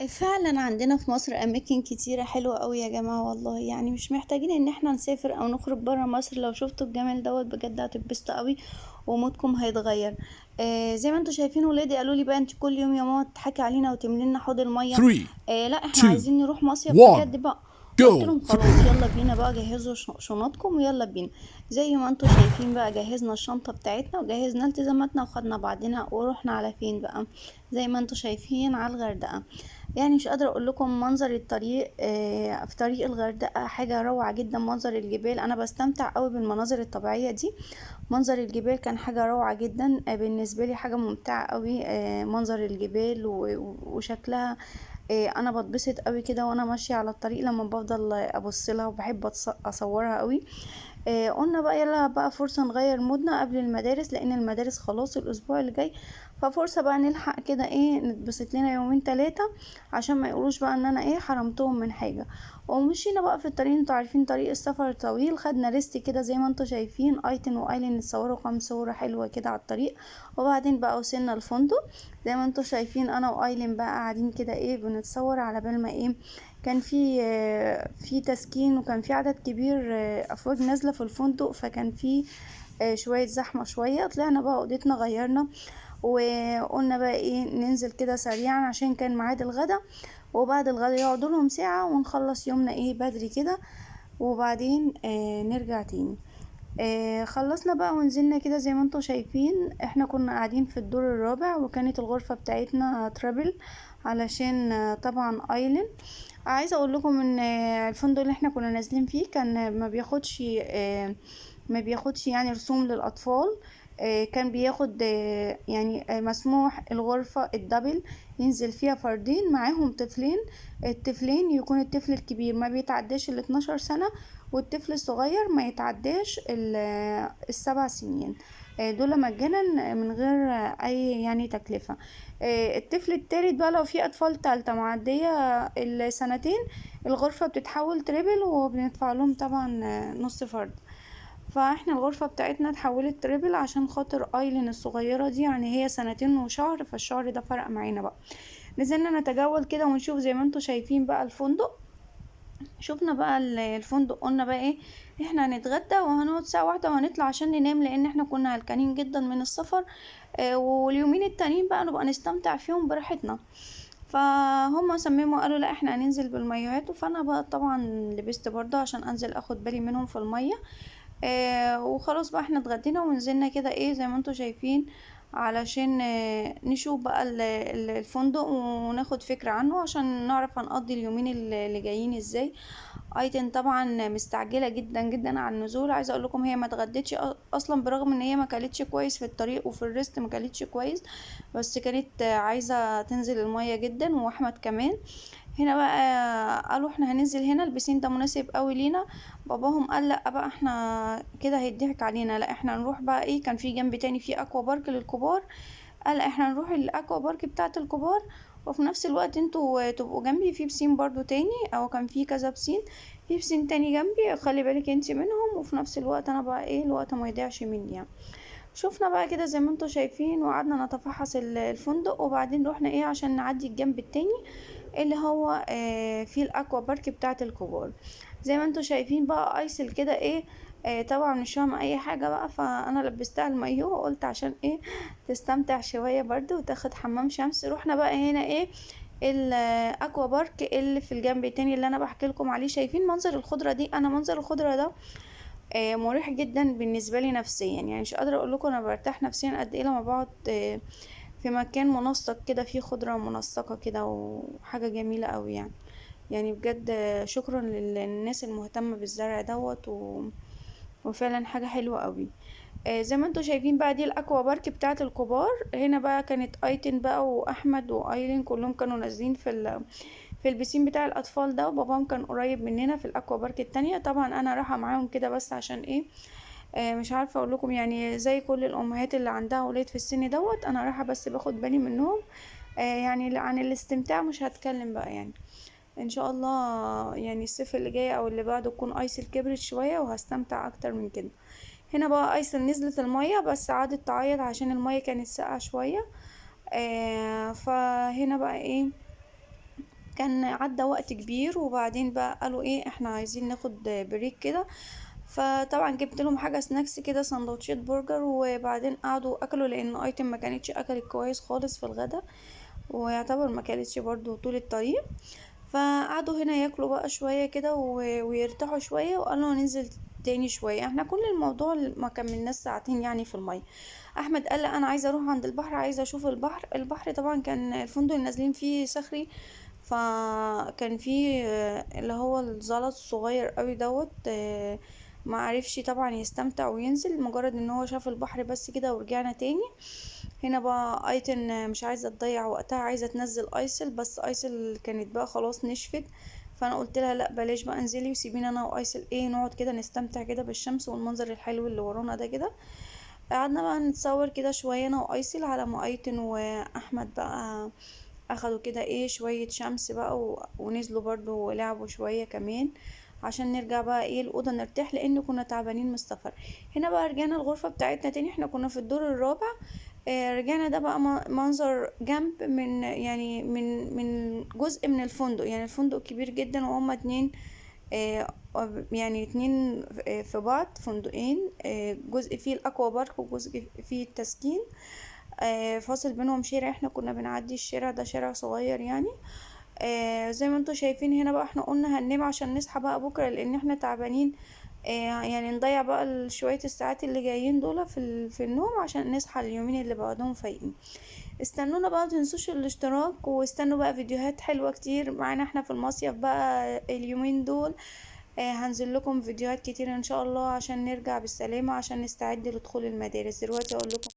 فعلا عندنا في مصر اماكن كتيرة حلوة قوي يا جماعة والله، يعني مش محتاجين ان احنا نسافر او نخرج برا مصر. لو شفتوا الجمال دوت بجد هتتبسطوا قوي ومودكم هيتغير. زي ما انتوا شايفين ولادي قالوا لي بقى انت كل يوم يا ماما تضحكي علينا وتملي لنا حوض المية. 3, لا احنا 2, عايزين نروح مصيف 1, بجد بقى. go. قلت لهم خلاص يلا بينا بقى، جهزوا شنطكم ويلا بينا. زي ما انتوا شايفين بقى جهزنا الشنطة بتاعتنا وجهزنا التزاماتنا وخدنا بعضنا ورحنا على فين بقى؟ زي ما انتوا شايفين على الغردقة. يعني مش قادرة اقول لكم منظر الطريق، في طريق الغردقة حاجة روعة جدا. منظر الجبال، انا بستمتع قوي بالمناظر الطبيعية دي. منظر الجبال كان حاجة روعة جدا، بالنسبة لي حاجة ممتعة قوي. منظر الجبال وشكلها، انا بتبسط قوي كده وانا ماشية على الطريق لما بفضل ابص لها، وبحب اصورها قوي. قلنا بقى يلا بقى فرصة نغير مودنا قبل المدارس، لان المدارس خلاص الاسبوع اللي جاي، ففرصة بقى نلحق كده نتبسط لنا يومين تلاتة عشان ما يقولوش بقى ان انا حرمتهم من حاجة. ومشينا بقى في الطريق، انتوا عارفين طريق السفر طويل، خدنا rest كده زي ما انتوا شايفين، ايتن وايلين اتصوروا كام صورة حلوة كده على الطريق. وبعدين بقى وصلنا الفندق زي ما انتوا شايفين، انا وايلين بقى قاعدين كده بنتصور على بال ما كان في تسكين، وكان في عدد كبير، افواج نازلة في الفندق، فكان في شوية زحمة شوية. طلعنا بقى اوضتنا، غيرنا، وقلنا بقى ننزل كده سريعا عشان كان ميعاد الغدا، وبعد الغدا يقعدوا لهم ساعة ونخلص يومنا بدري كده، وبعدين نرجع تاني. خلصنا بقى ونزلنا كده زي ما انتوا شايفين. احنا كنا قاعدين في الدور الرابع، وكانت الغرفة بتاعتنا triple علشان طبعا ايلين. عايزة اقول لكم ان الفندق اللي احنا كنا نازلين فيه كان ما بياخدش رسوم للاطفال، كان بياخد، مسموح الغرفة ال double ينزل فيها فردين معاهم طفلين، الطفلين يكون الطفل الكبير ما بيتعداش ال 12 سنة، والطفل الصغير ما يتعداش السبع سنين، دول مجانا من غير اي تكلفة. الطفل التالت بقى لو في اطفال تالتة معدية السنتين الغرفة بتتحول triple، وبندفع لهم طبعا نص فرد. فاحنا الغرفة بتاعتنا اتحولت triple عشان خاطر ايلين الصغيرة دي، هي سنتين وشهر، فالشهر ده فرق معانا بقى. نزلنا نتجول كده ونشوف زي ما انتوا شايفين بقى الفندق. شفنا بقى الفندق، قلنا بقى احنا هنتغدى وهنقعد ساعة واحدة وهنطلع عشان ننام، لان احنا كنا هلكانين جدا من السفر، واليومين التانيين بقى نبقى نستمتع فيهم براحتنا. فهم صمموا قالوا لا احنا هننزل بالمايوهات، فانا بقى طبعا لبست برضه عشان انزل اخد بالي منهم في المية. وخلاص بقى احنا اتغدينا ونزلنا كده زي ما انتوا شايفين علشان نشوف بقى الفندق وناخد فكرة عنه عشان نعرف هنقضي اليومين اللي جايين ازاي. ايتن طبعا مستعجلة جدا جدا على النزول، عايزة اقول لكم هي ما اتغدتش اصلا، برغم ان هي ما كلتش كويس في الطريق وفي الريست ما كلتش كويس، بس كانت عايزة تنزل المية جدا. واحمد كمان هنا بقى قالوا احنا هننزل هنا، البسين ده مناسب قوي لينا. باباهم قال لا بقى احنا كده هيضحك علينا، لا احنا نروح بقى كان في جنب تاني في اكوا بارك للكبار، قال احنا نروح الاكوا بارك بتاعه الكبار، وفي نفس الوقت انتوا تبقوا جنبي في بسين برضو تاني، او كان في كذا بسين، في بسين تاني جنبي خلي بالك انتي منهم، وفي نفس الوقت انا بقى الوقت ما يضيعش مني. شفنا بقى كده زي ما انتوا شايفين، وقعدنا نتفحص الفندق، وبعدين رحنا عشان نعدي الجنب التاني اللي هو فيه الاكوا بارك بتاعه الكبار. زي ما انتوا شايفين بقى ايسل كده طبعا مش فاهمه اي حاجه بقى، فانا لبستها المايو وقلت عشان تستمتع شويه برضو وتاخد حمام شمس. رحنا بقى هنا الاكوا بارك اللي في الجنب التاني اللي انا بحكي لكم عليه. شايفين منظر الخضره دي؟ انا منظر الخضره ده مريح جدا بالنسبه لي نفسيا، مش قادره اقول لكم انا برتاح نفسيا قد ايه لما بقعد في مكان منسق كده فيه خضره منسقه كده، وحاجه جميله قوي. بجد شكرا للناس المهتمه بالزرع دوت، وفعلا حاجه حلوه قوي. زي ما انتوا شايفين بقى دي الاكوا بارك بتاعه الكبار. هنا بقى كانت ايتن بقى واحمد وايلين كلهم كانوا نازلين في البسين بتاع الاطفال ده، وباباهم كان قريب مننا في الاكوا بارك التانية. طبعا انا رايحه معاهم كده بس عشان ايه، مش عارفه اقول لكم، زي كل الامهات اللي عندها اولاد في السن دوت، انا رايحه بس باخد بالي منهم، عن الاستمتاع مش هتكلم بقى. ان شاء الله الصيف اللي جاي او اللي بعده تكون ايسل كبرت شويه وهستمتع اكتر من كده. هنا بقى ايسل نزلت الميه بس قعدت تعيط عشان الميه كانت ساقعه شويه، فهنا بقى كان عدى وقت كبير، وبعدين بقى قالوا ايه احنا عايزين ناخد break كده. فطبعا جبت لهم حاجة snacks كده، سندوتشات برجر، وبعدين قعدوا اكلوا، لان ايتم ما كانتش اكلت كويس خالص في الغدا، ويعتبر ما كلتش برضو طول الطريق. فقعدوا هنا ياكلوا بقى شوية كده ويرتاحوا شوية، وقالوا ننزل تاني شوية. احنا كل الموضوع ما كملناش ساعتين يعني في المية. احمد قال لا انا عايزه اروح عند البحر، عايزه اشوف البحر. البحر طبعا كان الفندق اللي نازلين فيه صخري، فكان فيه اللي هو الزلط الصغير قوي دوت، ما عرفش طبعا يستمتع وينزل، مجرد ان هو شاف البحر بس كده. ورجعنا تاني. هنا بقى ايتن مش عايزه تضيع وقتها، عايزه تنزل ايسل، بس ايسل كانت بقى خلاص نشفت. فانا قلت لها لا بلاش بقى، انزلي وسيبينا انا وايسل ايه نقعد كده نستمتع كده بالشمس والمنظر الحلو اللي ورانا ده كده. قعدنا بقى نتصور كده شوية انا وايسل، على ما ايتن واحمد بقى اخدوا كده ايه شوية شمس بقى ونزلوا برضو ولعبوا شوية كمان، عشان نرجع بقى ايه الأوضة نرتاح، لان كنا تعبانين من السفر. هنا بقى رجعنا الغرفة بتاعتنا تاني، احنا كنا في الدور الرابع. رجعنا ده بقى منظر جنب من يعني من جزء من الفندق، يعني الفندق كبير جدا، وهما اتنين، يعني اتنين في بعض، فندقين، جزء فيه الاكوا بارك وجزء فيه التسكين، فاصل بينهم شارع، احنا كنا بنعدي الشارع ده، شارع صغير يعني. زي ما انتوا شايفين هنا بقى احنا قلنا هننام عشان نصحى بقى بكرة، لان احنا تعبانين، يعني نضيع بقى شوية الساعات اللي جايين دول في النوم عشان نصحى اليومين اللي بعدهم فايقين. استنونا بقى، متنسوش الاشتراك، واستنوا بقى فيديوهات حلوة كتير معانا احنا في المصيف بقى اليومين دول. هنزل لكم فيديوهات كتير ان شاء الله عشان نرجع بالسلامة، عشان نستعد لدخول المدارس. دلوقتي اقول لكم